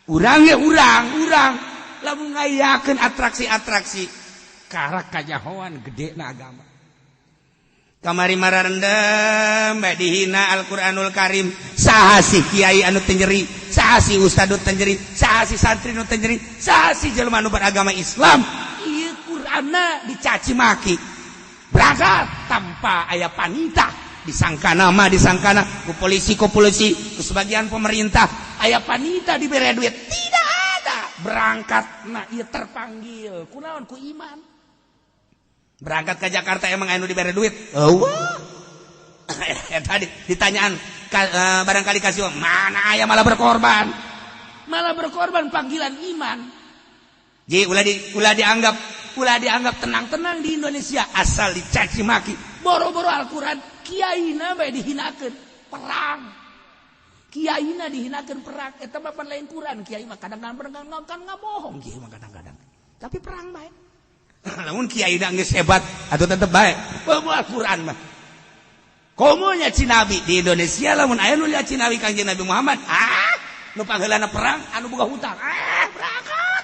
Urang ya urang, urang lamun ngayakeun atraksi-atraksi karak kajahoan gede na agama. Kamari mararendem bae dihina Al-Qur'anul Karim. Saha si kiai anu teu nyeri, saha si ustad nu teu nyeri, saha si santri nu teu nyeri, saha si jelema nu beragama Islam. Ieu Qur'anna dicaci maki. Berangkat tanpa aya panita, disangka nama disangkana ku polisi, ku polisi, ku sebagian pemerintah aya panita dibere duit, tidak ada. Berangkat nah ieu terpanggil kunaon ku iman. Berangkat ke Jakarta emang anu dibere duit? Eueuh. Tadi ditanyaan barangkali kasih mana aya malah berkorban. Malah berkorban panggilan iman. Ji ulah dianggap tenang-tenang di Indonesia asal dicaci maki. Boro-boro Al-Qur'an, kiaina bae dihinakeun perang. Kiaina dihinakeun perang. Eta mah pan lain Quran, kiai mah kadang-kadang kan ngabohong kiai mah kadang-kadang. Tapi perang bae. Namun kiai geus hebat atau tetep bae. Komo Al-Qur'an mah. Komo nyaci nabi di Indonesia lamun aya nu nyaci nabi Kangjeng Nabi Muhammad, ah, nu pangheulana perang anu boga hutang. Ah, berangkat.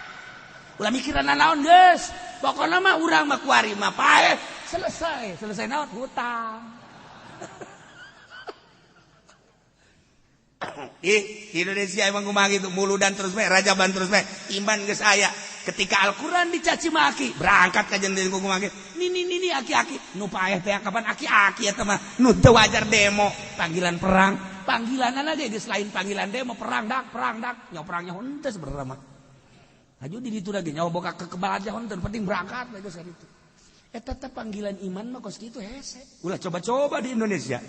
Ulah mikiran naon geus. Pokona mah urang mah kuari mah paeh selesai, selesai naon hutang. Di Indonesia emang kumaha gitu, muludan terus bae, rajaban terus bae, iman geus aya. Ketika Al-Qur'an dicaci maki, berangkat ka jeung kumaha ge. Nini nini aki-aki, nu paeh teh kapan aki-aki eta mah nu teu wajar demo, panggilan perang, panggilanana ge geus lain panggilan demo, perang dak, nyawa perangnya henteu sebenarnya mah. Haju di ditu lagi nyawa boga kekebalan aja henteu, penting berangkat we geus ka ditu. Eta teh panggilan iman mah kos kitu hese. Ulah coba-coba di Indonesia.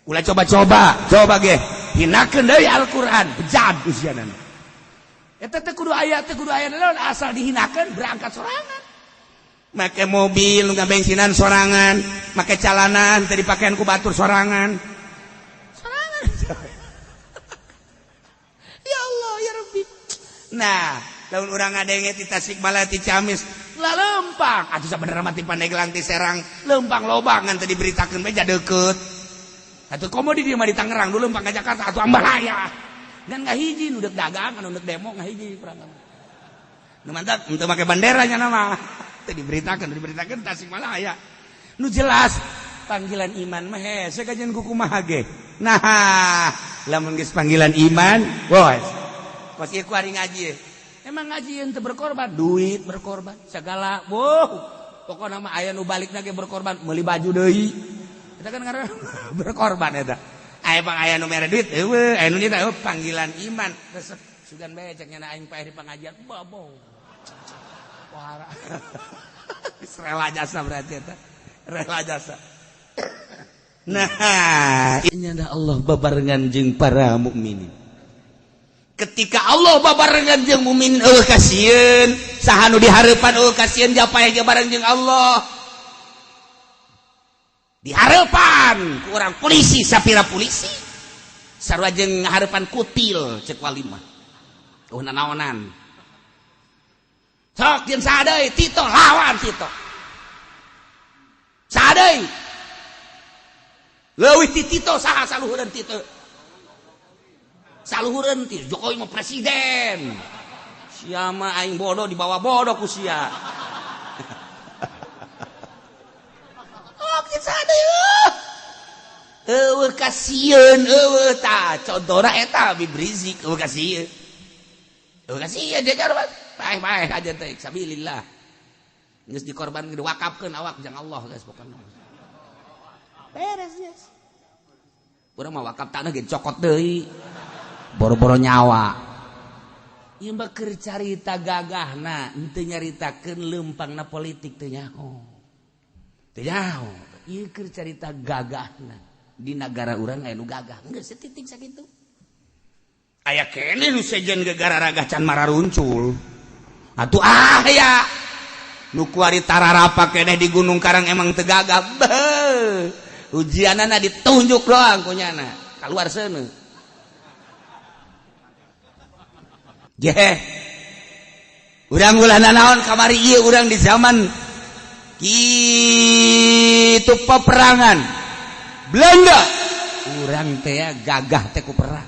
Ulah coba-coba, coba ge hinakeun deui Al-Qur'an, bejad usiana. Eta teh kudu aya teh kudu aya naon asal dihinakeun berangkat sorangan. Make mobil nu ngabensinan sorangan, make calanan teu dipakean ku batur sorangan. Sorangan. Ya Allah ya Rabbi. Nah, lamun urang ngadenge ti Tasikmalaya ti Ciamis, lah lempang atuh sabenerna mah ti Pandeglang ti Serang, lempang loba ngan teu diberitakeun bae ja deukeut. Atuh komo di dieu mah di Tangerang dulu lempang ka Jakarta atuh ambalaya. Dan ngahiji nu deuk dagang anu deuk demo ngahiji perang. Nu mantap henteu make banderanya nama. Teu diberitakeun, diberitakeun Tasikmalaya. Nu jelas panggilan iman mah hese kajian ku kumaha ge. Nah, lamun geus panggilan iman, bos. Kos ieu ku ari ngaji. Emang ngaji henteu berkorban, duit berkorban, segala. Boh, pokona mah aya nu balikna ge berkorban, meuli baju deui. Eta kan ngaranna berkorban eta. Aya pang aya nu mere duit, eueuh, aya nu nyita panggilan iman. Resep sugan bae cek nyana aing paeh di pengajian, babo. Wah. Rela jasa berarti eta. Rela jasa. Nah, ini adalah Allah babarengan jeung para mukminin. Ketika Allah babarengan jeung mukminin eueuh kasieun, saha nu dihareupan eueuh kasieun japaeh ge bareng jeung Allah. Dihareupan ku urang polisi sapira polisi. Sarua jeung ngahareupan kutil cek wali mah. Eueuh nanaonan. Sok jeung saha deui Tito lawan Tito. Saha deui? Leuwih ti Tito saha saluhureun Tito? Saluhureun ti Jokowi mah presiden. Sia mah aing bodoh dibawa bodoh ku sia. Oh, saha deui? Eueuh kasieun eueuh tah contohna eta Habib Rizik eueuh kasieun. Eueuh kasieun dia jarwan. Paeh-paeh aja teh sabilillah. Geus dikorbankeun diwakafkeun awak jang Allah geus pokona. Beres geus. Urang mah wakaf tanah ge cokot deui. Boro-boro nyawa. Ieu mah keur carita gagahna, henteu nyaritakeun leumpangna politik teu nyaho. Teu nyaho. Ieu keur carita gagahna. Di nagara urang aya nu gagah. Geus setitik sakitu. Aya keneh nu sejen gegara ragah can mararuncul. Atuh aya nu kuari tararapa keneh di Gunung Karang emang teu gagah. Beuh. Ujianana ditunjuk doang kunyana. Kaluar seuneu. Geh. Urang ulah nanaon kamari ieu urang di zaman kitu peperangan Belanda. Urang teh gagah teh ku perang.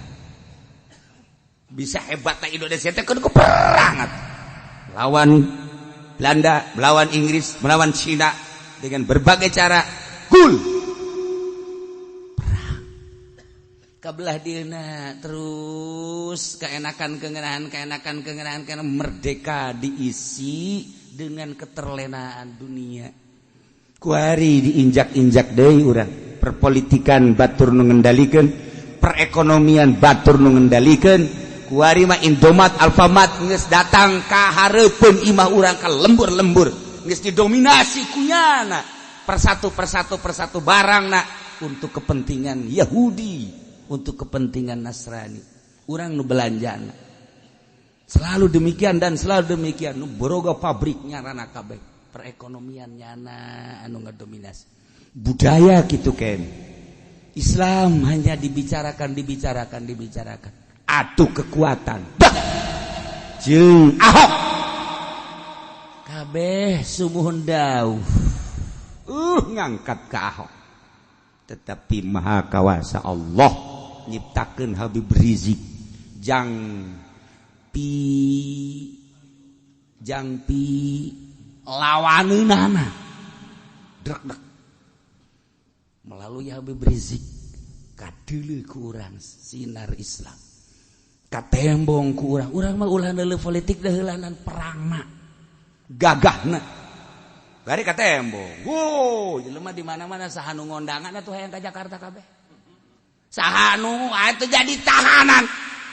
Bisa hebatna Indonesia teh kudu perang lawan Belanda, melawan Inggris, melawan Cina dengan berbagai cara. Gul. Perang. Kabelah dieuna terus keenakan kengenahan, keenakan kengenahan karena merdeka diisi dengan keterlenaan dunia. Kuari diinjak-injak deui urang. Perpolitikan batur nu ngendalikeun, perekonomian batur nu ngendalikeun. Kuari mah Indomaret, Alfamart geus datang ka hareupeun imah urang ka lembur-lembur, geus didominasi kunyana persatu persatu persatu barangna untuk kepentingan Yahudi, untuk kepentingan Nasrani. Urang nu belanjana. Selalu demikian dan selalu demikian. Nu boroga pabrik nyarana kabeh, perekonomian nyana anu ngadominasi. Budaya kitu ken. Islam hanya dibicarakan, dibicarakan, dibicarakan. Atuh kekuatan. Bah! Jeung Ahok. Kabeh sumuhun dauh. Ngangkat ke Ahok. Tetapi maha kawasa Allah nyiptakeun Habib Rizik jang pi jang pi lawaneunana. Drek drek. Melalui Habib Rizik kadeuleu ku urang sinar Islam. Katembong ku urang, urang mah ulah neuleuh politik da heulanan perangna. Gagahna. Bari katembong. Wuh, jelema di mana-mana saha nu ngondangan atuh hayang ka Jakarta kabeh. Saha nu atuh jadi tahanan.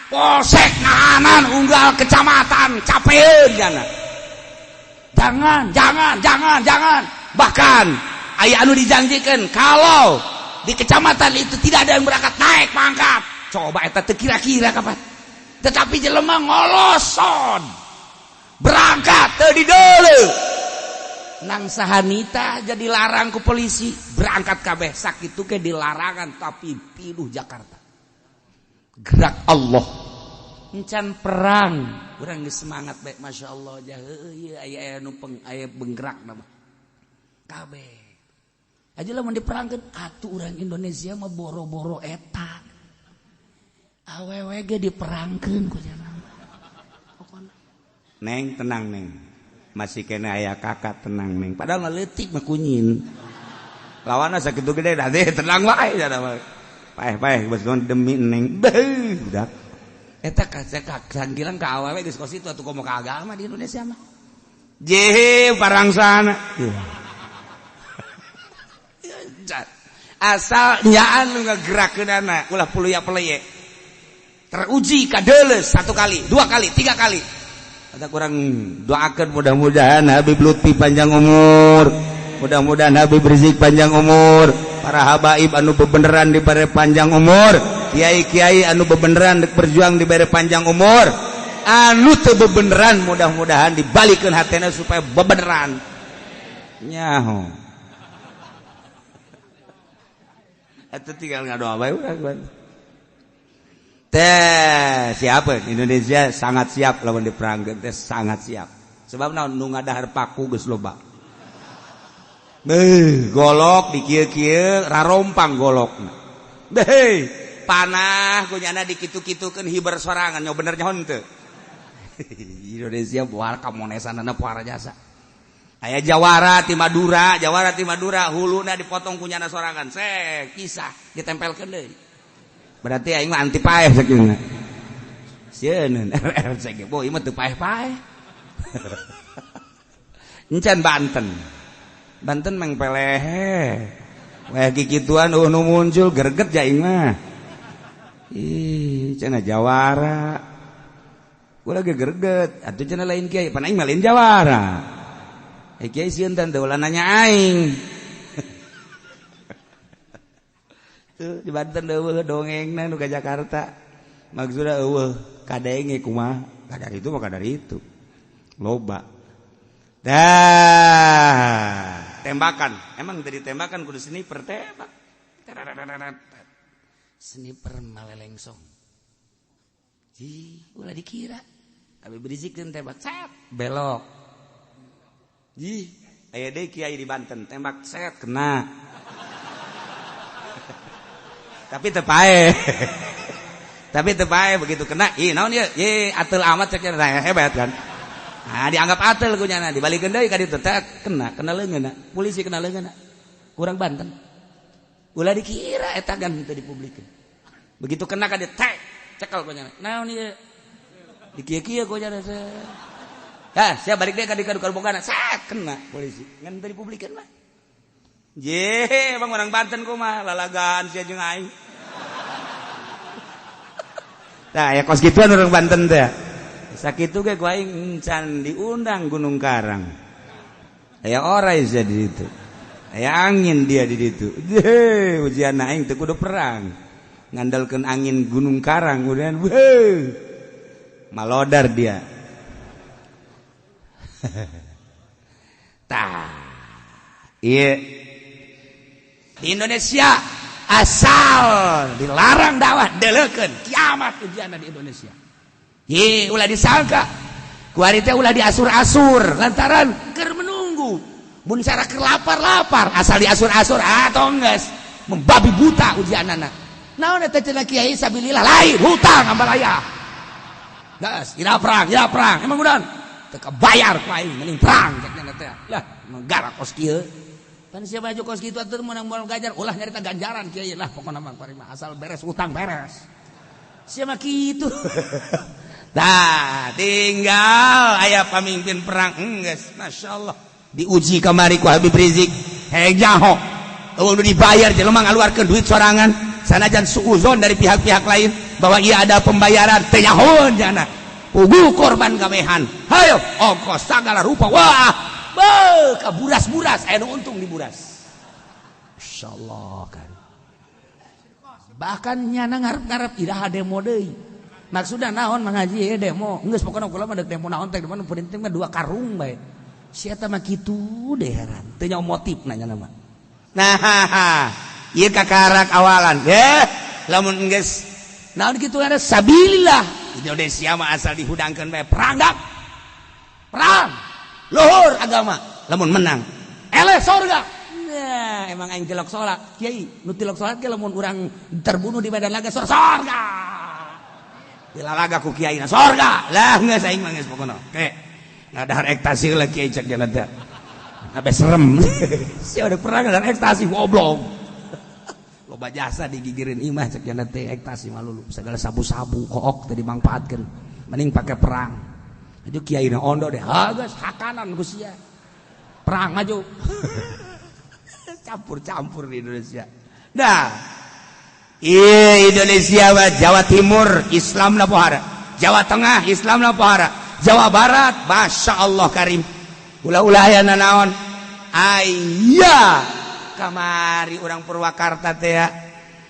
Polsek nahanan unggal kecamatan capeun jana. Jangan, jangan, jangan, jangan. Bahkan aya anu dijanjikan kalau di kecamatan itu tidak ada yang berangkat naik pangkat. Coba eta teu kira-kira kapan. Tetapi jelema ngoloson. Berangkat teu dideuleu. Nang sahanita jadi larang ku polisi, berangkat kabeh sakitu ke dilarangan tapi piluh Jakarta. Gerak Allah. Encan perang, urang geus semangat bae masyaallah jah heueuh ieu aya anu peng aya benggerak nama. Kabeh. Aja lamun diperangkeun atuh urang Indonesia mah boro-boro eta. Awewe ge diperangkeun ku cenah. Pokona. Neng tenang neng. Masih kena aya kakak tenang neng. Padahal mah leutik mah kunyin. Lawanna sakitu gede da teh tenang wae cenah mah. Paeh-paeh geus demi neng. Beuh budak. Eta sangkilang ka awewe geus kos itu atuh komo ka agama di Indonesia mah. Jehe parangsana. Asal nyaan nu ngagerakeunana ulah puluya peleye. Teruji kadeuleu satu kali, dua kali, tiga kali. Kata kurang doakan mudah-mudahan Habib Lutfi panjang umur, mudah-mudahan Habib Rizik panjang umur, para habaib anu bebeneran diberi panjang umur, kiai-kiai anu bebeneran berjuang diberi panjang umur, anu teu bebeneran mudah-mudahan dibalikeun hatena supaya bebeneran. Nyaho. Eta tinggal ngadoa bae urang. Teh siapa Indonesia sangat siap lawan diperangkeun teh sangat siap. Sebab naon nu ngadahar paku geus loba. Beuh, golok di kieu-kieu rarompang golokna. Beuh, panah kunyana dikitu-kitukeun hiber sorangan nya bener nya henteu. Indonesia buar kamonesanana puara jasa. Aya jawara ti Madura, jawara ti Madura huluna dipotong kunyana sorangan. Sek kisah ditempelkeun deui. Berarti aing mah anti paeh sakieu. Sieun RRC ge boy mah teu paeh-paeh. Encan Banten. Banten meng pelehe. Weh kikituan nu muncul greget ja aing mah. Ih, cenah jawara. Gua lagi greget, atuh cenah lain kiai, pan aing mah lain jawara. Eh kiai sieun teh ulah nanya aing. Tuh di Banten eueuh dongengna nu ka Jakarta. Maksudna eueuh kadenge kumaha? Kadar itu mah kadar itu. Loba. Dah, tembakan. Emang tadi tembakan kudu sniper tembak. Sniper malelengsong. Ji, ulah dikira. Habib Rizik teh tembak set, belok. Ji, aya deui kiai di Banten tembak set kena. Tapi teu paeh. Tapi teu bae begitu kena, ih naon ieu? Ye atel amat cek hebat kan. Nah, dianggap atel ku nyana, dibalikeun deui ka ditu teh kena, kena leungeunna. Polisi kena leungeunna. Kurang Banten. Ulah dikira eta kan teu dipublikeun. Begitu kena ka dieu teh cekel ku nyana. Naon ieu? Dikieu-kieu ku nyana. Hah, sia balik deui ka dieu ka bogana, set kena polisi. Ngan teu dipublikeun mah. Ye, bang orang Banten kumaha lalagaan sia jeung aing. Nah, ya kos gituan orang Banten teh. Sakitu ge ku aing can diundang Gunung Karang. Aya orai sia di ditu. Aya angin dia di ditu. Ye, ujian aing teu kudu perang. Ngandalkeun angin Gunung Karang kemudian weh. Malodar dia. Tah. Ieu di Indonesia asal dilarang dakwah deleukeun kiamat ujianna di Indonesia. Ye ulah disangka kuari teh ulah diasur-asur lantaran keur menunggu mun cara keur lapar-lapar asal diasur-asur atau geus membabi buta ujianana. Naon eta cenah kiai sabilillah lain hutang ambalaya. Geus ira perang emang udah teu kabayar ku aing mending perang cek nya teh. Lah negara kos kieu. Pan siapa baju kos kitu atuh meunang moal gajar ulah nyarita ganjaran kiai lah pokona mah parima asal beres utang beres. Siapa kitu. Tah tinggal aya pamimpin perang geus masyaallah diuji kamari ku Habib Rizik heh nyaho eueuh nu dibayar jelema ngaluarkeun duit sorangan sanajan suuzon dari pihak-pihak lain bahwa ieu ada pembayaran teu nyahoeun jana puguh korban kabehan hayo ongkos sagala rupa wah beuh ka buras-buras aya nu untung di buras insyaallah kan bahkan nyana ngarep-ngarep iraha demo deui maksudna naon mangaji ieu demo geus pokona kula mah deuk demo naon teh di mana penting mah dua karung bae si eta mah kitu deh heran teu nyaho motifna nya mah. Nah ieu kakarak awalan ye lamun geus naon kitu ada sabilillah Indonesia mah asal dihudangkeun bae perang dak perang luhur agama lamun menang eleh sorga. Nah, emang aing tilok salat kiai nu tilok salat ge lamun urang terbunuh di medan laga sorga dilalaga ku kiai na sorga lah geus aing mah geus pokona oke ngadahar ekstasi lah kiai cek jalan teh sampai serem sia udah perang ngadahar ekstasi goblok loba jasa digigirin imah cek jalan teh ekstasi malulu segala sabu-sabu kook teh dimangfaatkeun mending pake perang itu kiai na ondo deh geus hakanan ku sia perang maju campur-campur di Indonesia. Nah, iya Indonesia Jawa Timur Islam na pohara, Jawa Tengah Islam na pohara, Jawa Barat Masya Allah Karim. Ulah-ulah aya nanaon. Aya kamari urang Purwakarta teh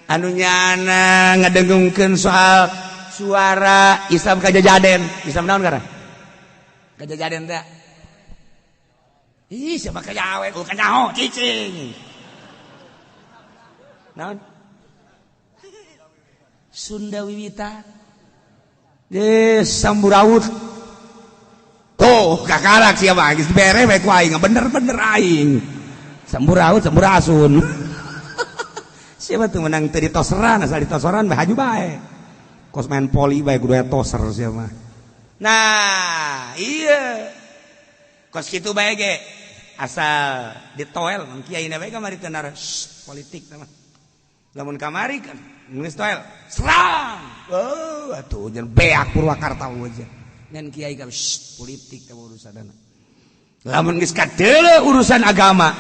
anu nyana ngadengungkeun soal suara Islam kajajaden. Islam naon karena? Kajajaden teh. Ih, siapa kajawen? Oh, kanyaho, cicing. Naon? Sunda Wiwitan. Deh, Samburaut. Tuh, kakarak siapa? Geus bere we ku aing, bener-bener aing. Samburaut, Samburasun. Siapa tuh menang teu ditoseran, asal ditoseran bae haju bae. Kos main poli bae kudu aya toser siapa. Nah, iya. Kos kitu bae ge. Asal ditoel mun kiai na bae kamari teu politik mah. Lamun kamari kan geus toel, serang. Oh, atuh jeung beak Purwakarta aja. Ngan kiai kan politik teh urusanna. Lamun geus kadeuleu urusan agama.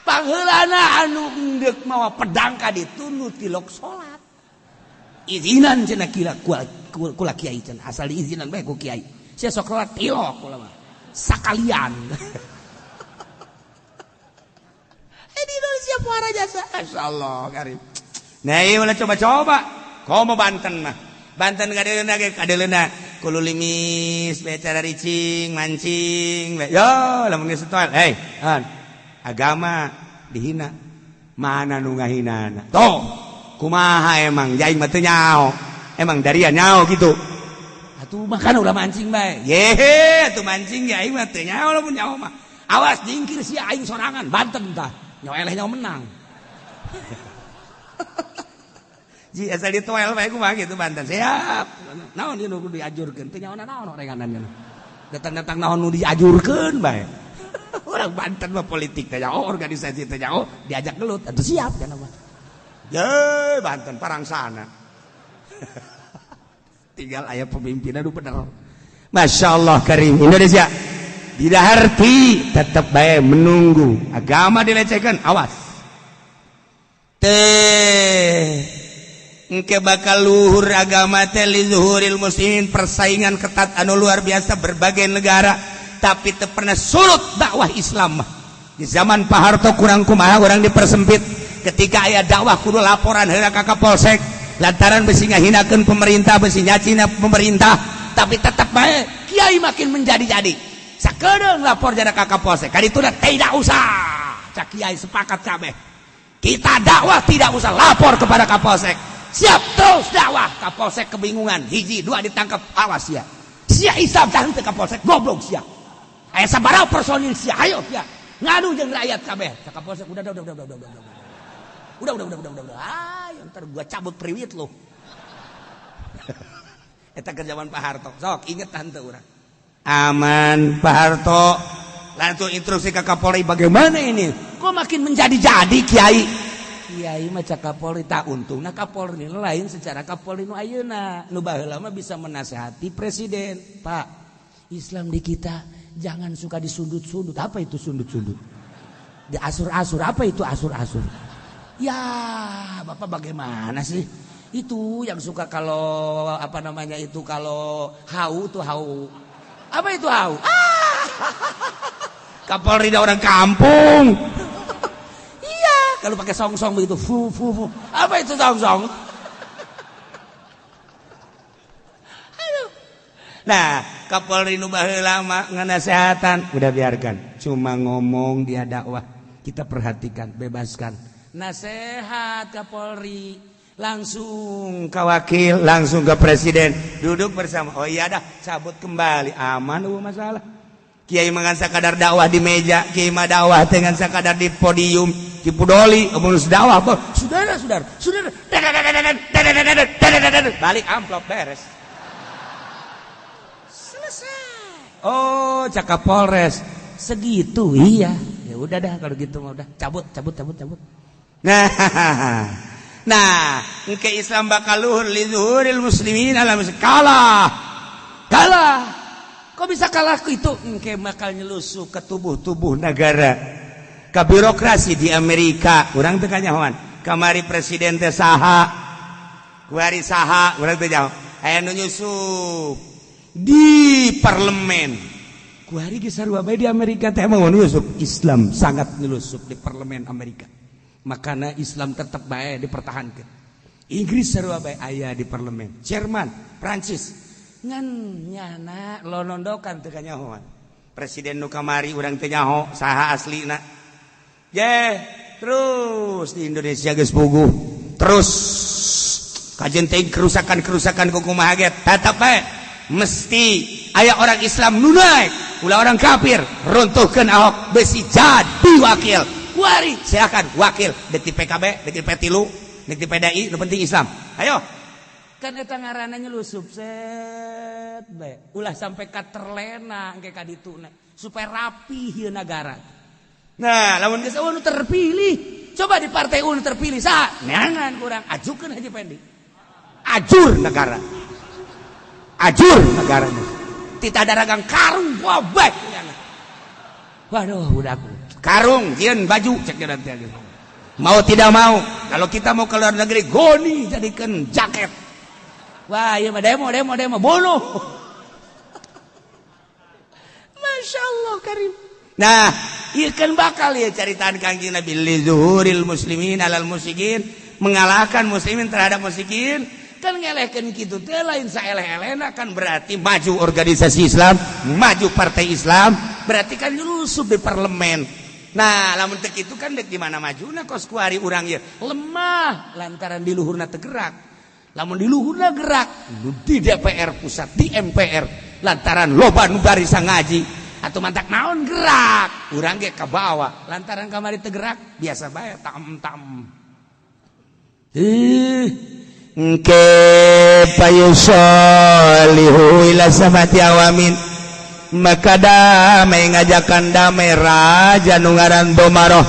Pangheulana anu deuk mawa pedang ka ditu nu tilok salat. Izinan cenah kila kula kiai cenah asal diizinan bae ku kiai. Sia sok salat tilok kula mah. Sakalian. Di Indonesia puara jasa. Masyaallah karim. Nah, ieu ulah coba-coba. Komo Banten mah. Banten kadeuleuna ge kadeuleuna kudu limis bae cara ricing, mancing bae. Yo, lamun geus toel, hey, an. Agama dihina. Mana nu ngahinana? Tuh, kumaha emang jaing mah teu nyaho. Emang daria nyaho gitu. Atuh makan ulah mancing bae. Yehe, atuh mancing ge aing mah teu nyaho lamun nyaho mah. Awas jingkir sia aing sorangan Banten tah. Nyawa eleh nyawa menang. Ji asal ditoel bae kumaha gitu Banten. Siap. Naon ieu nu kudu diajurkeun? Teu nyaho naon orenganan. Datang-datang naon nu diajurkeun bae. Orang Banten mah politik teh oh organisasi teh oh diajak gelut atuh siap kan mah. Ye Banten parangsana. Tinggal aya pemimpin anu bener. Masya Allah karim Indonesia tidak arti tetap baik menunggu agama dilecehkan, awas teh engke bakal luhur agama teh. Lizuhuril muslimin, persaingan ketat anu luar biasa berbagai negara, tapi teu pernah surut dakwah Islam mah. Di zaman Pak Harto kurang kumaha orang dipersempit, ketika aya dakwah kudu laporan heula ka Kapolsek lantaran besi ngahinakeun pemerintah, besi nyacina pemerintah. Tapi tetap baik kiai makin menjadi-jadi, sakedeung lapor jada ka Kapolsek. Kali itu tidak usah, cak kiai sepakat kabeh, kita dakwah tidak usah lapor kepada Kapolsek. Siap, terus dakwah. Kapolsek kebingungan, hiji dua ditangkap. Awas ya sia Islam teh Kapolsek goblok sia, aya sabaraha personil sia, ayo sia ngadu jeung rakyat kabeh. Cak Kapolsek, udah udah udah udah udah udah udah udah udah udah udah udah, ayo ntar gua cabut priwit lo. Eta ke zaman Pak Harto. Sok inget tante urang aman. Pak Harto langsung instruksi ke Kapolri, bagaimana ini kok makin menjadi-jadi kiai kiai mah? Cak Kapolri, tak untung. Nah, Kapolri lain secara Kapolri nu ayeuna, nu baheula mah bisa menasehati presiden, Pak, Islam di kita jangan suka disundut-sundut. Apa itu sundut-sundut? Diasur-asur. Apa itu asur-asur? Ya Bapak bagaimana sih, itu yang suka kalau apa namanya itu, kalau hau tuh hau. Apa itu hau? Ah, Kapolri orang kampung. Iya, kalau pakai song-song begitu, fu fu fu. Apa itu song-song? Aduh. Nah, Kapolri nu baheula mah nganasehatan, udah biarkan. Cuma ngomong dia dakwah, kita perhatikan, bebaskan. Nasehat Kapolri langsung ke wakil, langsung ke presiden, duduk bersama. Oh iya dah, cabut kembali, aman, masalah. Kiai mangan sakadar dakwah di meja, kiai mah dakwah dengan sakadar di podium, di pudoli, mun dakwah, saudara, saudara, saudara, balik amplop, beres. Selesai. Oh, cak Kapolres, segitu iya. Ya udah dah kalau gitu mah udah, cabut, cabut, cabut, cabut. Nah, nah, ke Islam bakal luhur. Lizuhuril muslimin alam kalah. Kalah. Kok bisa kalah itu? Engke bakal nyelusup ke tubuh-tubuh negara. Ke birokrasi di Amerika. Urang teu kanyahoan. Kamari presiden teh saha? Kuari saha? Urang teu nyaho. Aya nu nyusup di parlemen. Kuari geus sarua bae di Amerika teh emang nyusup. Islam sangat nyelusup di parlemen Amerika. Makanya Islam tetap baik dipertahankan. Inggris sarua bae aya di parlemen. Jerman, Prancis. Ngan nyana lonondokan teu kanyahoan. Presiden nu kamari urang teu nyaho saha aslina. Ye, terus di Indonesia geus puguh. Terus kajen teh kerusakan-kerusakan kumaha ge tetep bae mesti aya orang Islam nu naik, ulah orang kafir runtuhkeun Ahok besi jadi wakil. Kuari silakan wakil dek di PKB, dek di P3, dek di PDI, nu penting Islam. Ayo. Kan eta ngaranna nyelusup set bae. Ulah sampai ka terlena engke ka dituna supaya rapi ieu nagara. Nah, lamun geus nu terpilih, coba di partai nu terpilih saha? Neangan kurang ajukeun Haji Pendi. Ajur negara. Ajur negaranya. Tita daragang karung gobek. Waduh, udah aku. Karung, jieun baju cek nanti. Mau tidak mau, kalau kita mau ke luar negeri, goni jadikan jaket. Wah, iya mah demo, demo, demo, bunuh. Masya Allah karim. Nah, iya kan bakal ya caritaan Kangjeng Nabi li zuhuril muslimin alal musyrikin, mengalahkan muslimin terhadap musyrikin. Kan ngelehkeun kitu teh lain saeleh-elehna, kan berarti maju organisasi Islam, maju partai Islam, berarti kan nyusup di parlemen. Nah, lamun teu kitu kan dek di mana majuna? Kos kuari urang ieu lemah lantaran di luhurna teu gerak. Lamun di luhurna gerak di DPR pusat, di MPR, lantaran loba nu barisa ngaji atau mantak naon gerak, urang ge kabawa. Lantaran kamari teu gerak biasa bae tam tam. Engke payusolihu ila sab'ati awamin, maka damai, ngajakan damai raja nu ngaran Domaroh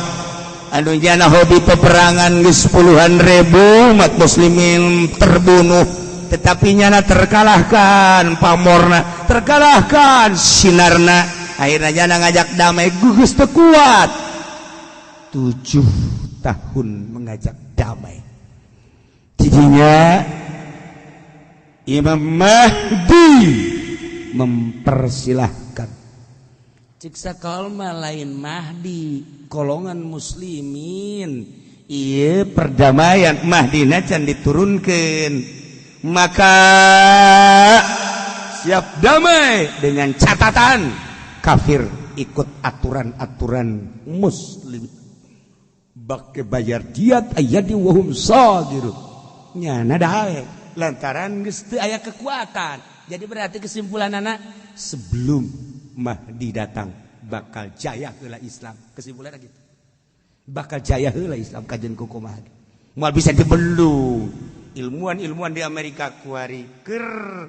anu jana hobi peperangan. Geus puluhan ribu umat muslimin terbunuh, tetapi nyana terkalahkan pamorna, terkalahkan sinarna. Akhirnya jana ngajak damai, gugus kuat 7 tahun mengajak damai. Jadinya Imam Mahdi mempersilahkan ciksa kalma lain Mahdi golongan muslimin. Iya, perdamaian Mahdi can diturunkan, maka siap damai dengan catatan kafir ikut aturan-aturan muslim, bake bayar diat ayadi wahum sagirun. Nyana daek lantaran geus teu aya kekuatan. Jadi berarti kesimpulan anak, sebelum Mahdi datang bakal jaya heula Islam. Kesimpulannya gitu, bakal jaya heula Islam kajen kuku Mahdi moal bisa dibelung. Ilmuwan-ilmuwan di Amerika kuari ker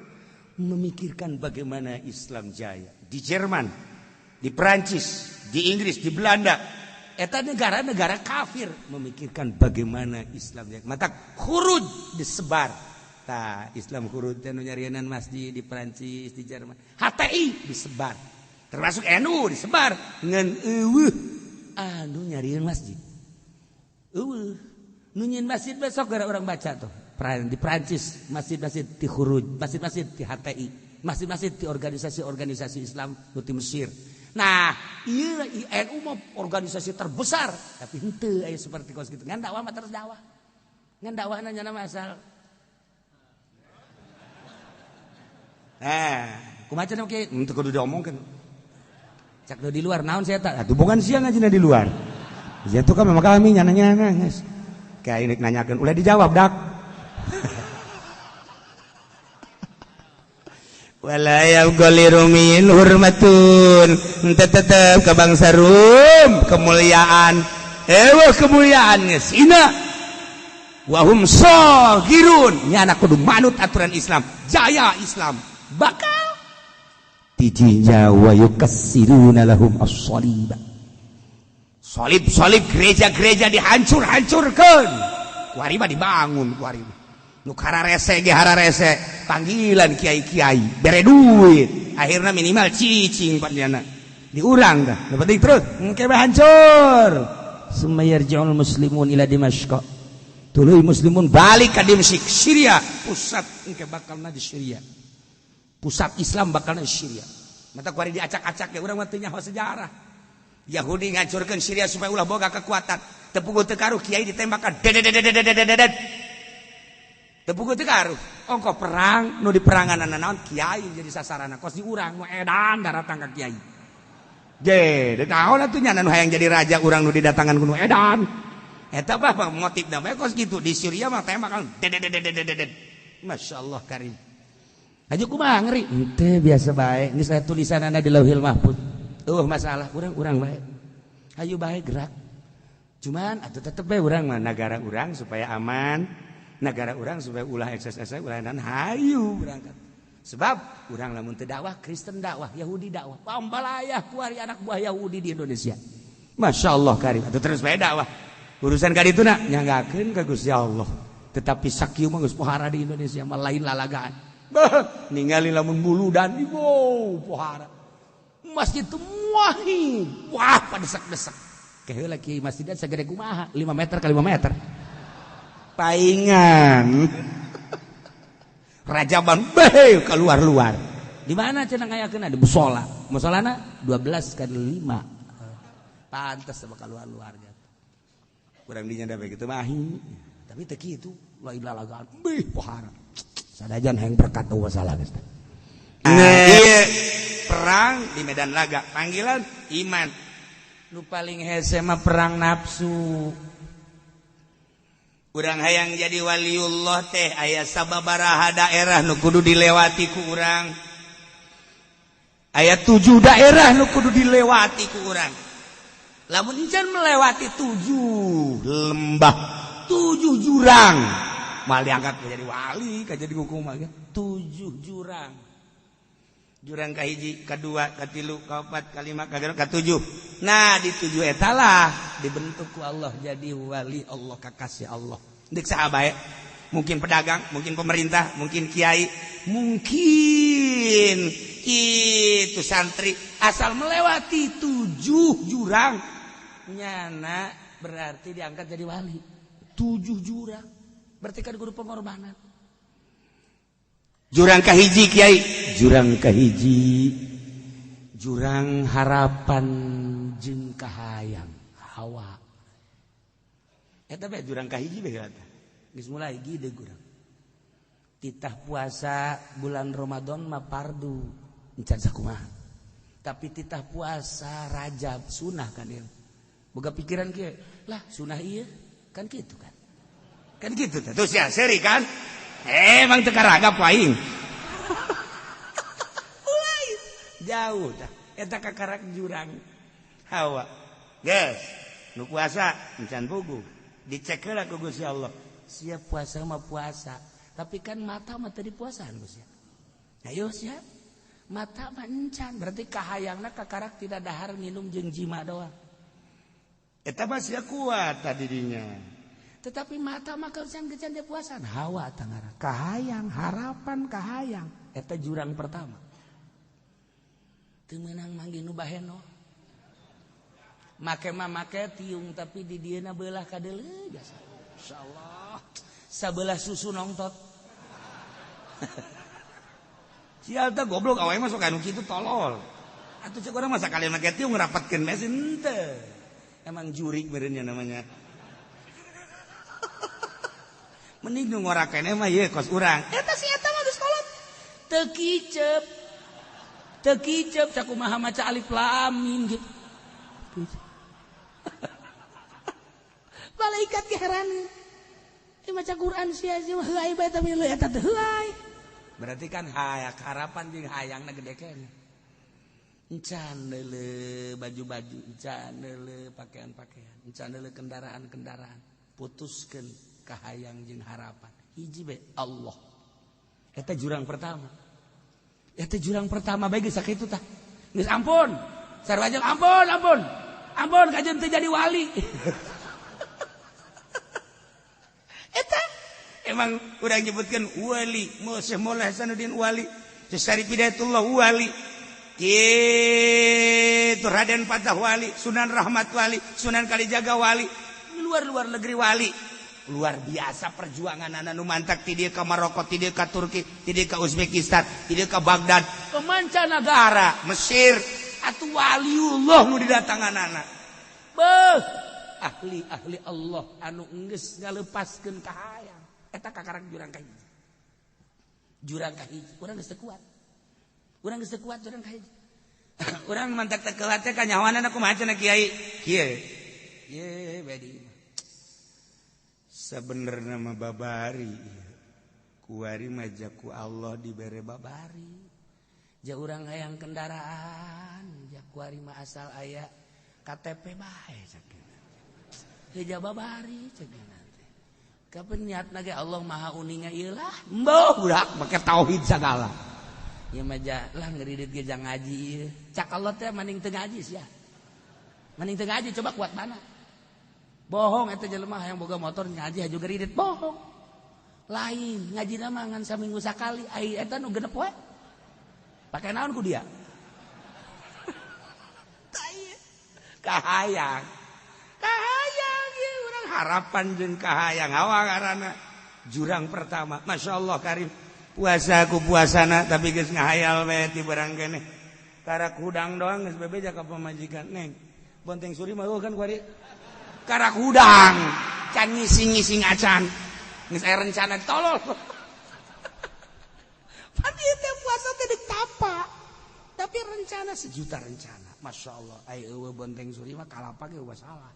memikirkan bagaimana Islam jaya. Di Jerman, di Perancis, di Inggris, di Belanda, eta negara-negara kafir memikirkan bagaimana Islam jaya. Mata khuruj disebar. Tah, Islam khuruj teh nu nyarienan masjid di Perancis, di Jerman. HTI disebar. Termasuk NU disebar ngan eueuh anu nyarieun masjid. Eueuh. Nu nyieun masjid besok gara orang baca tuh. Di Perancis masjid-masjid di khuruj, masjid-masjid di HTI, masjid-masjid di organisasi-organisasi Islam nu di Mesir. Nah, iya, NU mah organisasi terbesar, tapi henteu aya seperti kos gitu. Ngan dakwah mah terus dakwah. Ngan dakwah nanya nama asal. Eh, kumaha cenah kieu? Henteu kudu diomongkeun. Cak di luar naon saya tak? Atuh bukan siang aja di luar. Ya itu kan memang kami nyana-nyana geus. Kayak ini nanyakeun ulah dijawab dak. Wala yabqa lirumin hurmatun, tetep ke bangsa Rum kemuliaan. Ewa kemuliaan geus ina. Wahum sagirun, nyana kudu manut aturan Islam, jaya Islam. Bakal tijinya wa yukassiruna lahum as-saliba. Salib-salib gereja-gereja dihancur-hancurkan. Kuari mah dibangun kuari. Nu kararese ge hararese, panggilan kiai-kiai, bere duit. Akhirnya minimal cicing panjana. Diurang dah. Nu penting terus engke bae hancur. Summa yarji'ul muslimun ila Dimashq. Tuluy muslimun balik ka Dimsyik, Syria, pusat engke bakalna di Syria. Pusat Islam bakalna di Syria. Mata kuari diacak-acak ya urang mah teu nyaho sejarah. Yahudi ngancurkeun Syria supaya ulah boga kekuatan. Teu puguh teu karuh kiai ditembakan. Dedededededededet. Teu puguh teu karuh. Ongko perang nu diperangan naon kiai jadi sasaran. Kos di urang nu edan daratang ka kiai. Je, naon atuh nya nu hayang jadi raja urang nu didatangan ku nu edan. Eta mah motifna bae kos kitu di Syria mah tembakan dedededededet. Masyaallah karim. Aja kumaha ngeri? Henteu, biasa bae. Geus aya tulisanana di Lauhil Mahfuz. Masalah urang-urang bae. Hayu bae gerak. Cuman atuh tetep bae urang mah nagara urang supaya aman, nagara urang supaya ulah ekses ulah dan hayu berangkat. Sebab urang lamun teu dakwah, Kristen dakwah, Yahudi dakwah. Pambalayah kuari anak buah Yahudi di Indonesia. Masya Allah karim. Atuh terus bae dakwah. Urusan ka ditu na nyanggakeun ka Gusti Allah. Tetapi sakieu mah geus pohara di Indonesia mah lain lalagaan. Bah, ningali lamun muludan ibu pohara. Masjid itu muahi. Wah, padesak-desak. Keheula kiai masjidnya segede kumaha? 5 meter kali 5 meter. Paingan. Rajaban beh keluar-luar. Di mana cenah ngayakeun di musola. Musolana 12 kali 5. Pantes sama keluar-luarnya. Kurang dinya da begitu mahi. Tapi teu kitu, lain lalagaan. Beh pohara. Sadajan hayang berkat teu masalah geus. Nah, iya, perang di medan laga, panggilan iman. Nu paling hese mah perang nafsu. Urang hayang jadi waliullah teh aya sababaraha daerah nu kudu dilewati ku urang. Aya 7 daerah nu kudu dilewati ku urang. Lamun encan melewati 7 lembah, 7 jurang, Mal diangkat jadi wali, ka jadi hukum mah 7 jurang. Jurang kahiji, kadua, katilu, kaopat, kalima, kagenep, katujuh. Nah, di 7 eta lah dibentuk ku Allah jadi wali Allah, kakasih Allah. Deuk saha bae? Mungkin pedagang, mungkin pemerintah, mungkin kiai, mungkin itu santri, asal melewati 7 jurang nyana berarti diangkat jadi wali. 7 jurang berarti kan guru pengorbanan. Jurang kahiji kiai, jurang kahiji jurang harapan jeung kahayang hawa. Eta bae jurang kahiji bae eta. Geus mulai gede urang. Titah puasa bulan Ramadan mah fardu encan sakumaha. Tapi titah puasa Rajab sunah kan ieu. Boga pikiran kieu, lah sunah ieu kan kitu kan. Kan kitu teh. Terus ya seri kan? Emang teu karagap aing. Mulai jauh tah. Eta kakarak jurang hawa. Geus, nu puasa encan puguh. Dicek heula ku Gusti Allah. Siap puasa mah puasa, tapi kan mata mah teu dipuasaan Gusti. Ayo siap. Mata mah encan, berarti kahayangna kakarak tidak dahar minum jeung jima doang. Eta mah sia kuat tadi dinya. Tetapi mata mah kencan-kencan dia puasaan hawa tangara. Kahayang, harapan kahayang eta jurang pertama. Teu meunang manggih nu baheno. Make mah make tiung tapi di dieuna beulah ka deuleu jasa. Insyaallah sabelah susu nongtot. Sial teh goblok awewe mah sok anu kitu tolol. Atuh cek urang mah sakali make tiung ngrapatkeun mesin teu. Emang jurik meureun nya namanya. Mending nu ngora keneh mah ieu kos urang. Eta si eta mah geus kolot. Teu kicep. Teu kicep sakumaha maca alif lam mim gitu. Malaikat keheranan. Maca Quran sia sia heuay bae tapi leuh eta teh heuay. Berarti kan hayak harapan jeung hayangna gede keneh. Encan deuleu baju-baju, encan deuleu pakaian-pakaian, encan deuleu kendaraan-kendaraan. Putuskeun kahayang jeung harapan. Hiji bae Allah. Eta jurang pertama. Eta jurang pertama bae geus sakitu tah. Geus ampun. Sarua jeung ampun, ampun. Ampun kajeun teu jadi wali. Eta emang urang nyebutkeun wali, Syekh Maulana Hasanuddin wali, Syekh Syarif Hidayatullah wali. Kitu Raden Fatah wali, Sunan Rahmat wali, Sunan Kalijaga wali, luar-luar negeri wali. Luar biasa perjuangan anak nu mantak ti dieu ka Maroko, ti dieu ka Turki, ti dieu ka Uzbekistan, ti dieu ka Baghdad, ke mancanagara, Mesir. Atuh waliullah nu didatangan anak. Beuh, ahli-ahli Allah anu geus ngalepaskeun kahayang. Eta kakarak jurang kahiji. Jurang kahiji, urang geus teu kuat. Urang geus teu kuat jurang kahiji. Urang mantak teu kuat teh kanyahoanana kumaha cenah kiai? Kieu. Ye bedi. Sebenarnya mah babari. Kuari mah jaku Allah dibere babari. Ja urang hayang kendaraan, ja kuari mah asal aya KTP bae sakitu. Heuh babari cenah teh. Kapan niatna ge Allah Maha Uninga ieu lah. Mbeuh budak make tauhid sagala. Ieu mah ja lah ngeridit ge jang ngaji ieu. Cak Allah teh maning teu ngaji sia. Maning teu ngaji coba kuat mana. Bohong eta jelema hayang boga motor ngaji haju geridit bohong. Lain ngajina mah ngan saminggu sakali ai eta nu genep we. Pake naon ku dia? Kahayang. Kahayang ieu urang harapan jeung kahayang hawa ngaranna. Jurang pertama, masyaallah karim. Puasa ku puasana tapi geus ngahayal we ti barang keneh. Karak hudang doang geus bebeja ka pamajikan neng. Bonteng suri mah kan kuari. Karak hudang, can ngising-ngising acan. Geus aya rencana tolol. Pan ieu teh puasa teh deuk tapa. Tapi rencana sejuta rencana. Masya Allah, ai eueuh bonteng suri mah kalapa ge eueuh salah.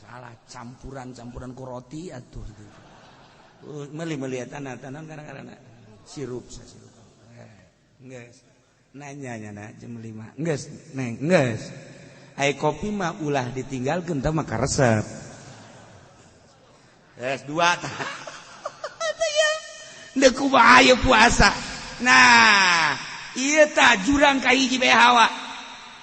Salah campuran-campuran ku roti atuh gitu. Meuli-meuli eta tanah karena sirup sirup. Geus. Nanya nya na jam 5. Geus, neng, geus. Ai kopi mah ulah ditinggalkeun teh mah karesep. Geus dua tah. Deuk kumaha ieu puasa. Nah, ieu tah jurang ka hiji bae hawa.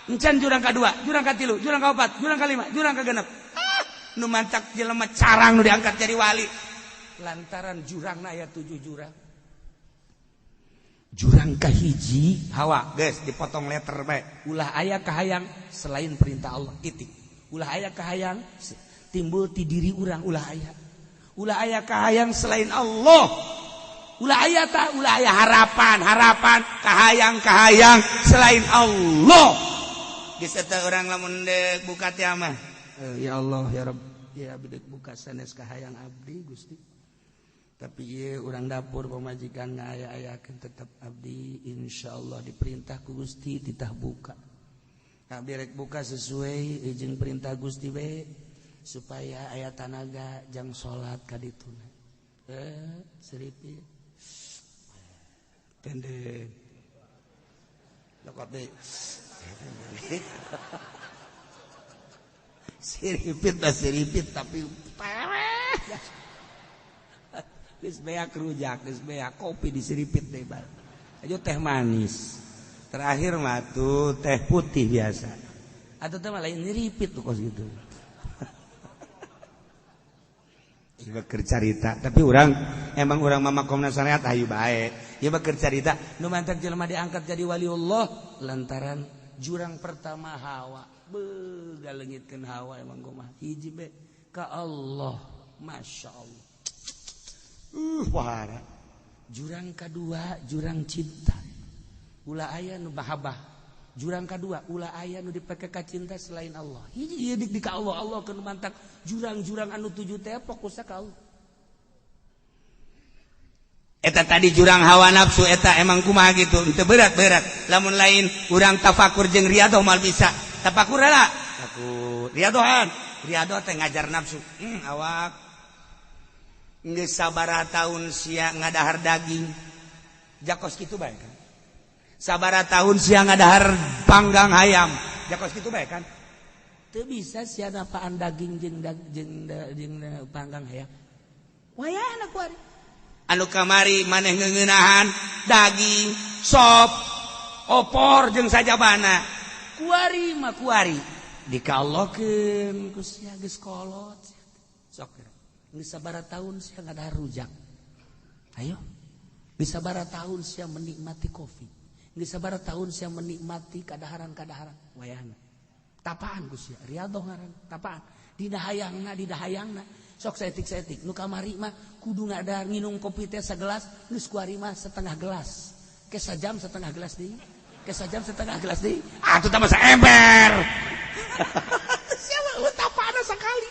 Encan jurang kadua, jurang katilu, jurang kaopat, jurang kalima, jurang kagenep. Ah, nu mantak jelema carang nu diangkat jadi wali. Lantaran jurangna aya 7 jurang. Jurang kahiji hawa, geus dipotong letter bae. Ulah aya kahayang selain perintah Allah, titik. Ulah aya kahayang timbul ti diri urang, ulah aya. Ulah aya kahayang selain Allah. Ulah aya ta, ulah aya harapan, harapan, kahayang-kahayang selain Allah. Geus eta urang lamun deuk buka teh mah. Ya Allah ya Rabb, ya abdi deuk buka sanes kahayang abdi Gusti. Tapi ieu urang dapur pamajikan ngaya-ayakeun tetep abdi insyaallah diperintah ku Gusti titah buka. Abdi rek buka sesuai izin perintah Gusti we supaya aya tanaga jang salat ka dituna. Seripit. Pendek. Lokot deui. Siripit dah siripit tapi parah. Geus beak rujak, geus beak kopi disiripit deui bae. Ayo teh manis. Terakhir mah tuh teh putih biasa. Atau teh mah lain nyiripit tuh kos gitu. Ieu keur carita, tapi urang emang urang mah makomna syariat hayu bae. Ieu mah keur carita nu mantak jelema diangkat jadi waliullah lantaran jurang pertama hawa. Beuh galeungitkeun hawa emang kumaha. Hiji be ka Allah, masyaallah. Wahara. Jurang kedua jurang cinta. Ulah aya nu mahabbah. Jurang kedua ulah aya nu dipake ka cinta selain Allah. Hiji ieu dik ka Allah, Allah keun mantak jurang-jurang anu tujuh teh fokusna ka Allah. Eta tadi jurang hawa nafsu eta emang kumaha gitu, teu berat-berat. Lamun lain urang tafakur jeung riadoh moal bisa. Tafakur heula. Tafakur. Riadohan. Riadoh teh ngajar nafsu. Awak geus sabaraha tahun sia ngadahar daging jakos kitu bae kan, sabaraha tahun sia ngadahar panggang hayam jakos kitu bae kan, teu bisa sia napaan daging jeung jeung panggang hayam wayahna kuari anu kamari maneh ngeuneunahan daging sop opor jeung sajabana kuari mah kuari dikalohkeun ku sia geus kolot sok. Bisa bara tahun sia ngadahar rujak. Ayo. Bisa bara tahun sia menikmati kopi. Bisa bara tahun sia menikmati kadaharan-kadaharan. Wayahna. Tapaan ku sia, riadoh ngaran, tapaan. Dina hayangna, dina hayangna. Sok saetik-saetik nu kamari mah kudu ngadahar nginum kopi teh sagelas, geus kuari mah setengah gelas. Ke sajam setengah gelas deui. Ke sajam setengah gelas deui. Atuh tambah saember. Sia mah tapaanna sakali.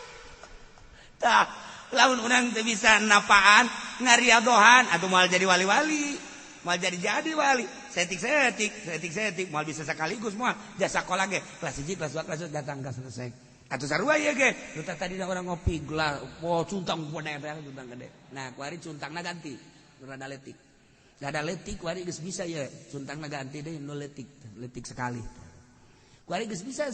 Tah, lamun urang teu bisa napaan ngariadohan atuh moal jadi wali-wali, moal jadi-jadi wali. Setik-setik, setik-setik moal bisa sekaligus moal. Jasa sekolah ge kelas 1, kelas 2, kelas 3 datang ka selesai. Atuh sarua ieu ge. Nu tadi urang ngopi gelas, oh cuntang gede, cuntang gede. Nah, kuari cuntangna ganti, nu rada leutik. Rada leutik kuari geus bisa ye, cuntangna ganti deui nu leutik, leutik sekali. Kuari geus bisa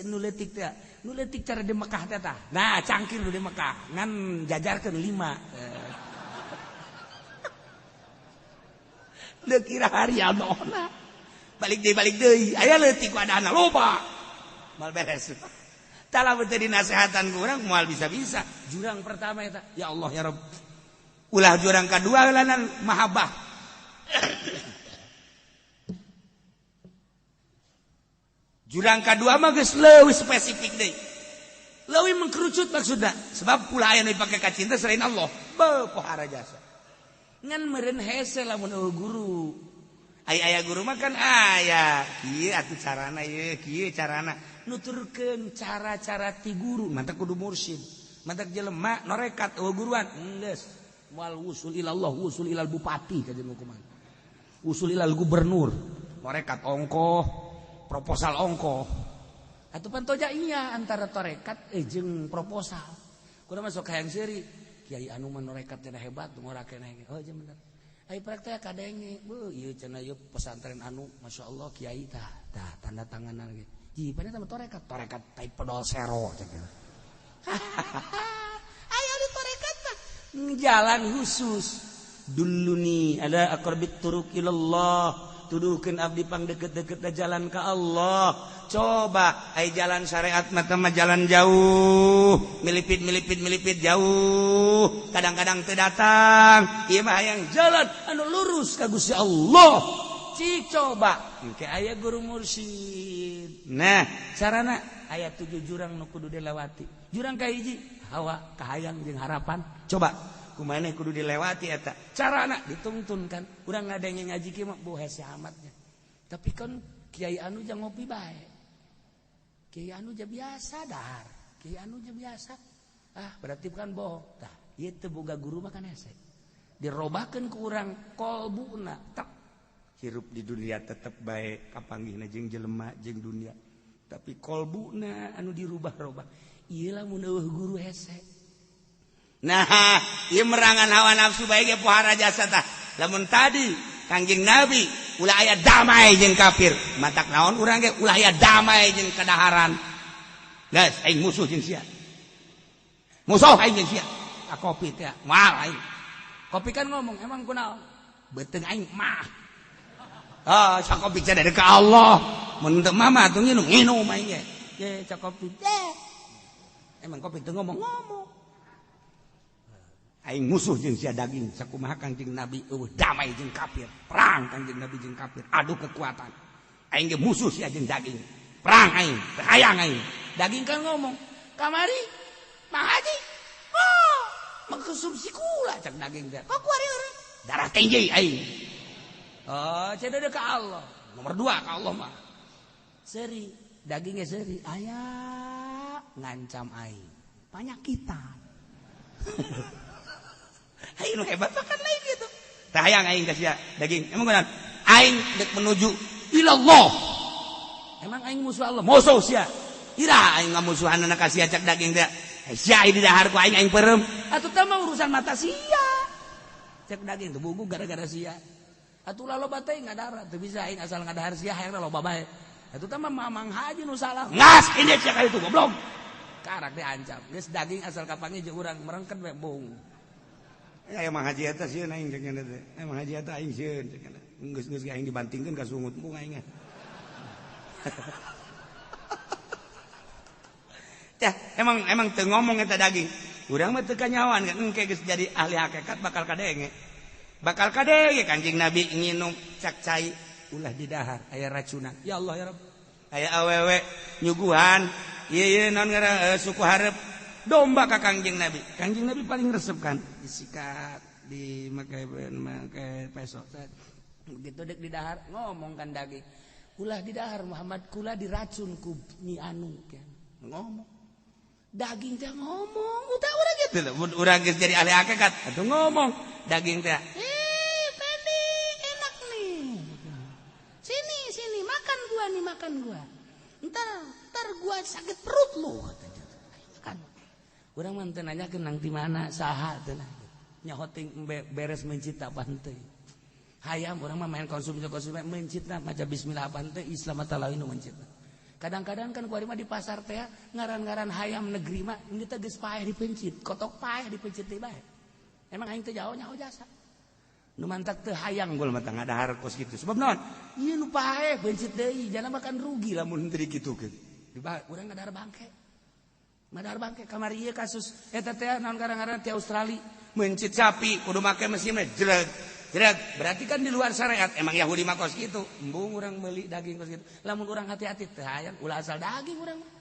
nu leutik teh, nu leutik cara di Mekah teh tah. Nah, cangkir nu di Mekah ngan jajarkeun 5. Deuk kira harianona. Balik deui, aya leutik wadahna loba. Moal beres. Tah lamun teu dinasehatan ku urang moal bisa-bisa. Jurang pertama eta, ya Allah ya Rabb. Ulah jurang kadua heulanan mahabbah. Jurang kadua mah geus leuwih spesifik deui. Leuwih mengkerucut maksudna. Sebab ulah aya nu dipake ka cinta selain Allah. Beuh pohara jasa. Ngan meureun hese lamun eueuh guru. Ai aya guru mah kan aya. Kieu atuh carana ieu, kieu carana. Nuturkeun cara-cara ti guru, mantak kudu mursyid. Mantak jelema norekat eueuh guruan. Geus moal wusul ilallah, wusul ilal bupati kajeun hukuman. Wusul ilal gubernur. Norekat ongkoh. Proposal ongkoh atuh pantoja iya antara torekat jeung proposal kudu masuk hayang seuri kiai anu mah norekat cenah hebat ngora keneh oh jeung bener ai praktek kadenge beuh ieu cenah ieu pesantren anu masyaallah kiai tah tah tanda tanganan ge ji pada tah torekat torekat tai pedol sero cenah ayo di torekat mah jalan khusus Dulluni ala aqrabit turuq ilallah. Tuduhkeun abdi pang deket-deket jalan ka Allah. Coba ai jalan syariat mah mah jalan jauh, milipit milipit milipit jauh, kadang-kadang teu datang. Ieu mah hayang jalan anu lurus ka Gusti Allah. Cik coba engke aya guru mursyid. Nah, carana aya 7 jurang nu kudu dilewati. Jurang kahiji hawa kahayang jeung harapan. Coba kumaha kudu dilewati eta. Carana ditungtun kan. Urang ngadenge ngaji kieu mah boh hese amatnya. Tapi kan kiai anu jang ngopi bae. Kiai anu ja biasa dahar. Kiai anu ja biasa. Ah, berarti bukan bohong. Tah, ieu teu boga guru mah kan hese. Dirobakeun ku urang kolbuna tak hirup di dunia tetep bae kapanggihna jeung jelema jeung dunia. Tapi kolbuna anu dirubah-robah. Ieu lamun eueuh guru hese. Nah, ieu merangan hawa nafsu bae ge pohara jasa tah. Lamun tadi Kangjeng Nabi ulah aya damai jeung kafir, matak naon urang ge ulah aya damai jeung kadaharan. Geus aing musuh jeung sia. Musuh aing jeung sia. Ah kopi teh moal aing. Kopi kan ngomong emang kunaon? Beuteung aing mah. Ah, cak kopi teh dari ka Allah. Mun teu mama atuh nginum, nginum aing ge. Ye cak kopi teh. Emang kopi teu ngomong-ngomong. Aing musuh jeung sia daging sakumaha Kangjeng Nabi eueuh damai jeung kafir, perang Kangjeng Nabi jeung kafir, adu kekuatan. Aing ge musuh sia jeung daging. Perang aing, hayang aing. Daging kan ngomong, "Kamari, Mang Haji. Oh, mengkonsumsi kula cak daging teh. Kok kuari eureun? Darah tinggi aing." Oh, cedek ke Allah. Nomor 2 ke Allah mah. Seri, dagingnya seri, aya ngancam aing. Panyakitan. Aing nu hebat mah kan lain gitu. Tah hayang aing ka sia daging. Emang kunaon? Aing dek menuju ilallah. Emang aing musuh Allah? Musuh sia. Ira aing ngamusuhanna ka sia cak daging teh. Sia di dahar ku aing aing peureum. Atuh teh mah urusan mata sia. Cak daging teh bugu gara-gara sia. Atuh lah loba teh ngadahar, teu bisa aing asal ngadahar sia hayangna loba bae. Atuh teh mah Mamang Haji nu salah. Ngas ini sia ka itu goblok. Karak diancam. Geus daging asal kapanggih jeung urang merengket we bohong. Ya emang haji eta sieun aing cek nya teh. Emang haji eta aing sieun cek nya. Geus-geus aing dibantingkeun ka sungut embung aing. Tah, emang teu ngomong eta daging. Urang mah teu kanyawan kan engke geus jadi ahli hakikat bakal kadenge. Bakal kadenge Kanjeng Nabi nginum cak cai ulah didahar aya racunan. Ya Allah ya Rabb. Aya awewe nyuguhan ieu ieu naon ngaran suku hareup domba ka Kangjeng Nabi. Kangjeng Nabi paling resep kan disikat, dimakai make peso. Begitu dek didahar ngomong kan daging. Ulah didahar Muhammad kula diracun ku nyi anu kan. Ngomong. Daging teh ngomong, utah urang gitu lho. Mun urang geus jadi ahli hakikat atuh ngomong. Daging teh, "Eh, Pendi, enak nih. Sini, sini, makan gua nih, makan gua. Ntar gua sakit perut lu," katanya. Makan. Urang mah teu nanyakeun nang di mana saha teu nyaho ting beres mencita apa henteu. Hayam urang mah main konsumsi mencitna maca bismillah apa henteu Islam atawa nu mencitna. Kadang-kadang kan kuari mah di pasar teh ngaran-ngaran hayam negeri mah ini teh geus paeh dipencit, kotok paeh dipencit teh bae. Emang aing teh jauh nyaho jasa. Nu mantak teu hayang gol mah teh ngadahar kos kitu. Sebab naon? Ieu nu paeh pencit deui, jana makan rugi lamun teu dikitukeun. Di urang ngadahar bangke. Madahar bangke kamari ieu kasus eta teh naon ngaran-ngaran ti Australia mencit sapi kudu make mesin mah jreg jreg berarti kan di luar syariat emang Yahudi mah kos kitu embung urang meuli daging kos kitu lamun urang hati-hati teh hayang ulah asal daging urang mah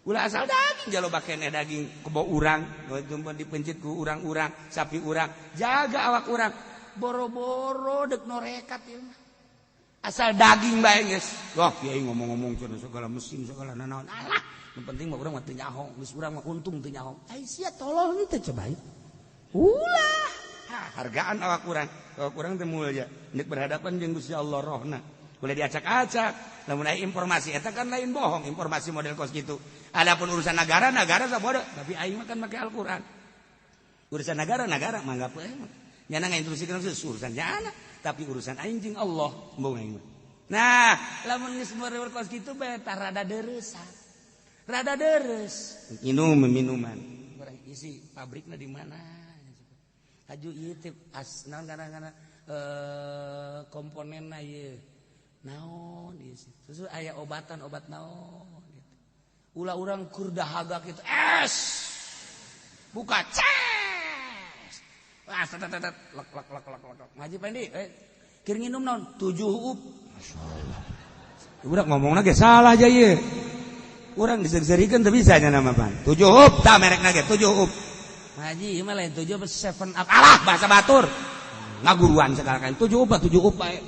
ulah asal daging jalo keneh daging kebo urang dipencit ku urang-urang sapi urang jaga awak urang boro-boro dek norekat ieu mah asal daging bae geus wah kiai ngomong-ngomong cenah segala mesin segala nanaon alah nu penting mah urang mah teu nyaho geus urang mah untung teu nyaho ai sia tolol henteu coba ulah hargaan awak urang teh mulia nek berhadapan jeung Gusti Allah rohna boleh diacak-acak lamun aya informasi eta kan lain bohong informasi model kos kitu adapun urusan negara negara sabodo tapi aing mah kan make Al-Qur'an urusan negara negara mangga poe nyana ngainstruksikeun urusan nyana tapi urusan aing jeung Allah embung aing mah. Nah lamun geus meureun kos kitu bae tah rada deureusan rada deres minum minuman orang isi pabrikna di mana Aju ieu teh as naon kana komponenna ieu. Naon ieu sih. Susu aya obatan obat naon gitu. Ulah urang keur dahaga kitu es. Buka ces. Wah, tet tet tet lek lek lek lek lek. Ngaji Pendi, keur nginum naon? 7 up. Masyaallah. Budak ngomongna ge salah aja ieu. Urang diseurikeun teu bisa nya nama pan. 7 up tah merekna ge 7 up. Ngaji ieu mah lain 7 up 7 up. Alah bahasa batur. Ngaguruan segala kan 7 up 7 up bae.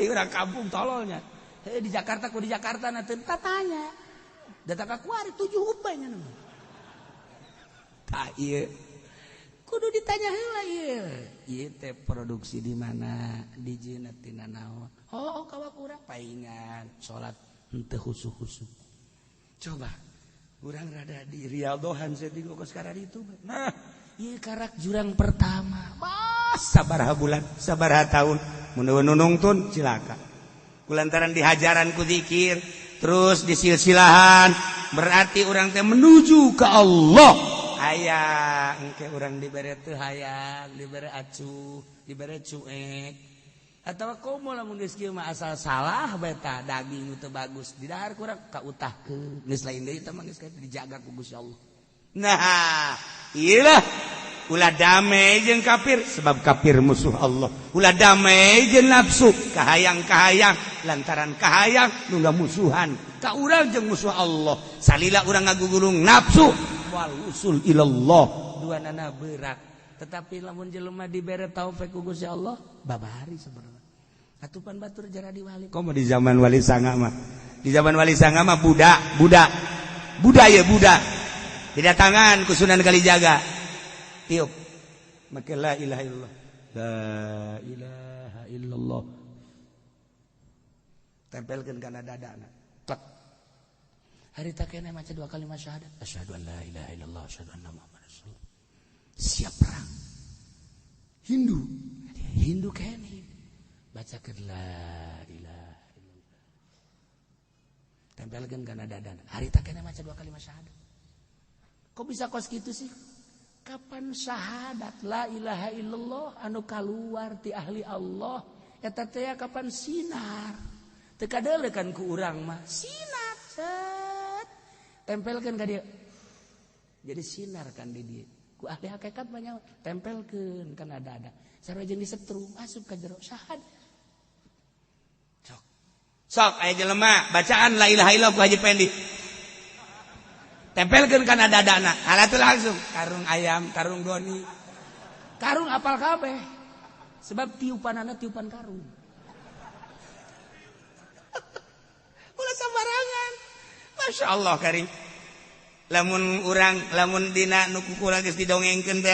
Urang kampung tololnya. Hei di Jakarta ku di Jakarta na teu tatanya. Datang ka kuari 7 up bae nya nama. Tah ieu kudu ditanya heula ieu. Ieu teh produksi di mana? Dijieunna tina naon? Oh, kawak urang paingan salat henteu khusyuk-khusyuk. Coba urang rada di riadohan saeutik kos kararitu. Nah, ieu karak jurang pertama. Mas sabaraha bulan, sabaraha tahun mun nungtun cilaka. Kulantaran dihajaran ku zikir, terus disilsilahan, berarti urang teh menuju ke Allah. Hayang engke urang dibere teu hayang, dibere acuh, dibere cuek. Atawa komo lamun geus kieu mah asal salah bae tah daging teu bagus didahar kurang kautahkeun. Geus lain deui teh mah geus dijaga ku Gusti Allah. Nah, ieu lah ulah damai jeung kafir sebab kafir musuh Allah. Ulah damai jeung nafsu, kahayang-kahayang lantaran kahayang nu musuhan ka urang jeung musuh Allah. Salila urang ngagugulung nafsu wal usul ilallah dua nana berat. Tetapi lamun jelema dibere taufik ku Gusti Allah babari sebenarnya. Atupan batur jara di wali. Komo di zaman wali sanga mah. Di zaman wali sanga mah budak, budak. Budak ya budak. Didatangan ku Sunan Kalijaga. Tiup. Maka la ilaha illallah. La ilaha illallah. Tempelkeun kana dadana. Plek. Harita keneh maca 2 kalimat syahadat. Asyhadu an la ilaha illallah, asyhadu anna Muhammadar rasulullah. Siap perang. Hindu. Hindu keneh. Bacakeun la ilaha illallah. Tempelkeun kana dadana. Harita keneh maca 2 kalimat syahadat. Kok bisa kos gitu sih? Kapan syahadat la ilaha illallah anu kaluar ti ahli Allah eta teh kapan sinar. Teu kadeulekan ku urang mah sinar set. Tempelkeun ka dieu. Jadi sinar kan di dieu. Ku ahli hakikat mah nyawa tempelkeun kana dada. Sarua jeung disetrum asup ka jero syahadat. Sok. Sok aya jelema bacaan la ilaha illallah ku Haji Pendi. Tempelkeun kana dadana, ala tuh langsung karung ayam, karung doni. Karung apal kabeh. Sebab tiupanana tiupan karung. Ulah sembarangan. Masya Allah karing. Lamun urang, lamun dina nu kukura geus didongengkeun teh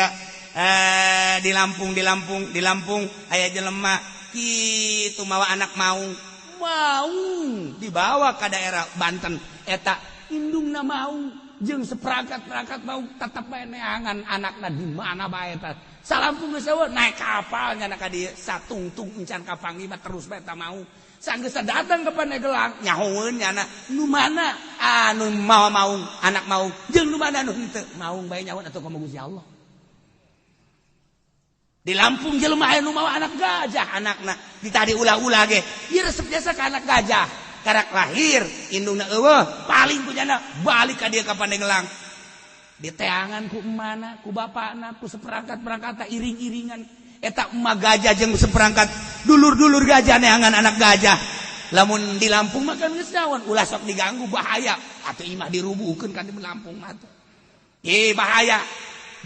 di Lampung, di Lampung, di Lampung aya jelema kitu mawa anak maung. Maung dibawa ka daerah Banten eta indungna maung jeung seperangkat-perangkat mau tetep bae neangan anakna di mana bae eta. Salampung geus eueuh naik kapal nya ka dieu satungtung encan kapanggih mah terus bae eta mau. Sanggeus datang ke Pandeglang nyahoeun nyana nu mana anu mawa maung anak maung jeung nu mana nu henteu maung bae nyahoeun atuh ka Gusti Allah. Di Lampung jelema aya nu mawa anak gajah anakna ditadi ulah-ulah ge ieu resep jasa ka anak gajah. Karak lahir indungna eueuh paling kunyana balik ka dieu ka Pandeglang diteangan ku emana ku bapakna ku seperangkat-perangkat iring-iringan eta emak gajah jeung seperangkat dulur-dulur gajah neangan anak gajah. Lamun di Lampung mah kan geus nyawan ulah sok diganggu bahaya atuh imah dirubuhkeun kan di Lampung mah tuh. Bahaya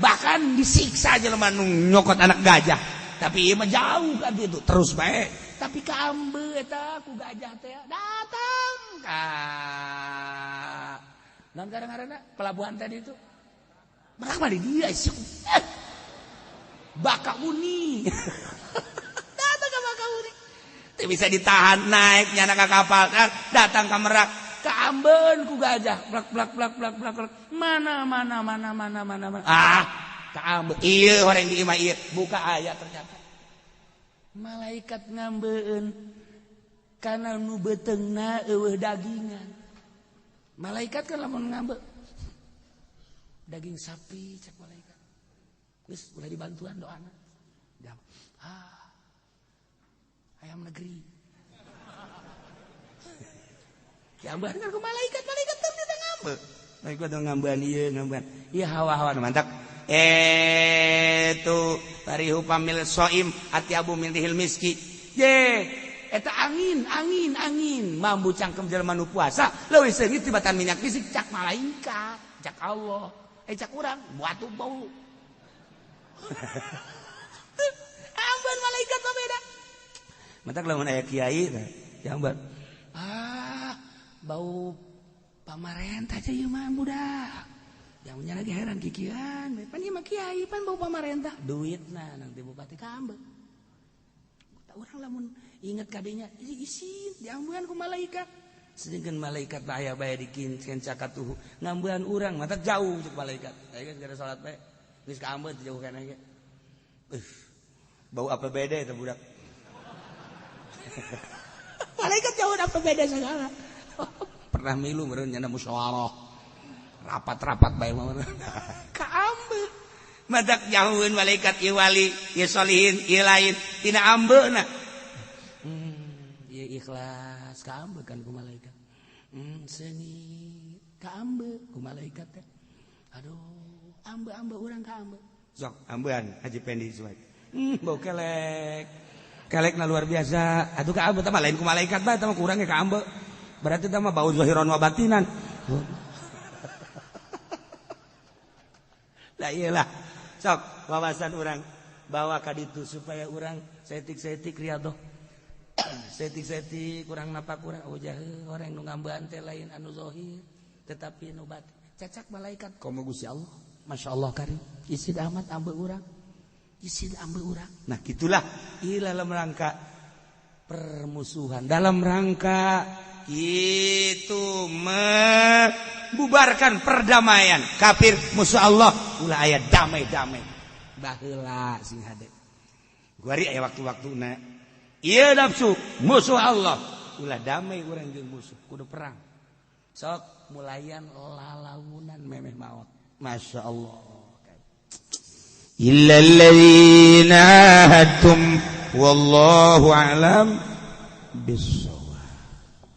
bahkan disiksa jelema nu nyokot anak gajah tapi ieu mah jauh kan itu terus bae. Tapi kaambe eta ku gajah teh datang ka naon ngaranna pelabuhan tadi itu berapa di dia sih Bakauni datang ke Bakauni teu bisa ditahan naik nyana ka kapal datang ka Merak kaambeun ku gajah blak blak blak blak blak blak mana mana mana mana mana mana ah kaambe ieu orang di imah ieu buka aya ternyata malaikat ngambeun kana nu beuteungna eueuh dagingan. Malaikat kan lamun ngambe daging sapi cek malaikat. Geus ulah dibantuan doana. Ah. Ayam negeri. Diambean kan ku malaikat, malaikat teu ditang ngambe. Malaikat teu ngambean ieu ngambean. Ieu hawa-hawa nu mantak. Itu tarihu pamil soim atyabu min rihil miski. Ye, eta angin, angin, angin mambu cangkem jelema nu puasa leuwih seungit tibatan minyak fisik cak malaikat, cak Allah. Cak urang batu bau. Ambeun malaikat mah beda. Mantak lamun aya kiai tah, jamban. Ah, bau pamarentah aja ieu mah budak. Yang lagi heran kikian, pan ieu mah kiai pan bau pamarentah. Duitna nang ti bupati ka ambeu. Tak urang lamun inget kadenya isin diambean ku malaikat. Sedangkan malaikat bahaya bae dikincen cakatuhu ngambean urang mata jauh cek malaikat. Aya geus gara salat bae. Geus ka ambeu jauh kana ge. Bau APBD eta budak. Malaikat jauh APBD segala. Pernah milu meureun nyana musyawarah. Rapat-rapat bae mah ka ambeu. Madak jauheun malaikat ieu wali, ieu solihin, ieu lain tina ambeuna. Ieu ikhlas ka ambeu kan ku malaikat. Seungit ka ambeu ku malaikat teh. Aduh, ambe-ambe urang ka ambe. Sok ambean Haji Pendi suai. Bau kelek. Kelekna luar biasa. Atuh ka ambe tah mah lain ku malaikat bae tah mah kurangnya ka ambe. Berarti tah mah bau zahiran wa batinan. Lah iyalah. Sok wawasan urang bawa ka ditu supaya urang setik-setik riadoh. Setik-setik kurang napak kurang oh jahe orang nu ngambean teh lain anu zahir tetapi nu batin. Cacak malaikat komo Gusti Allah. Masya Allah karim. Isid amat ambe urang. Isid ambe urang. Nah gitulah. Ila dalam rangka permusuhan, dalam rangka itu membubarkan perdamaian. Kafir musuh Allah ulah aya damai-damai. Baheula sing hade. Guari aya waktu-waktuna. Ieu nafsu musuh Allah. Ulah damai urang jeung musuh, kudu perang. Sok mulayan lalaunan memeh maot. Masya Allah. Illa alladzina ahadtum wallahu a'lam bissawab.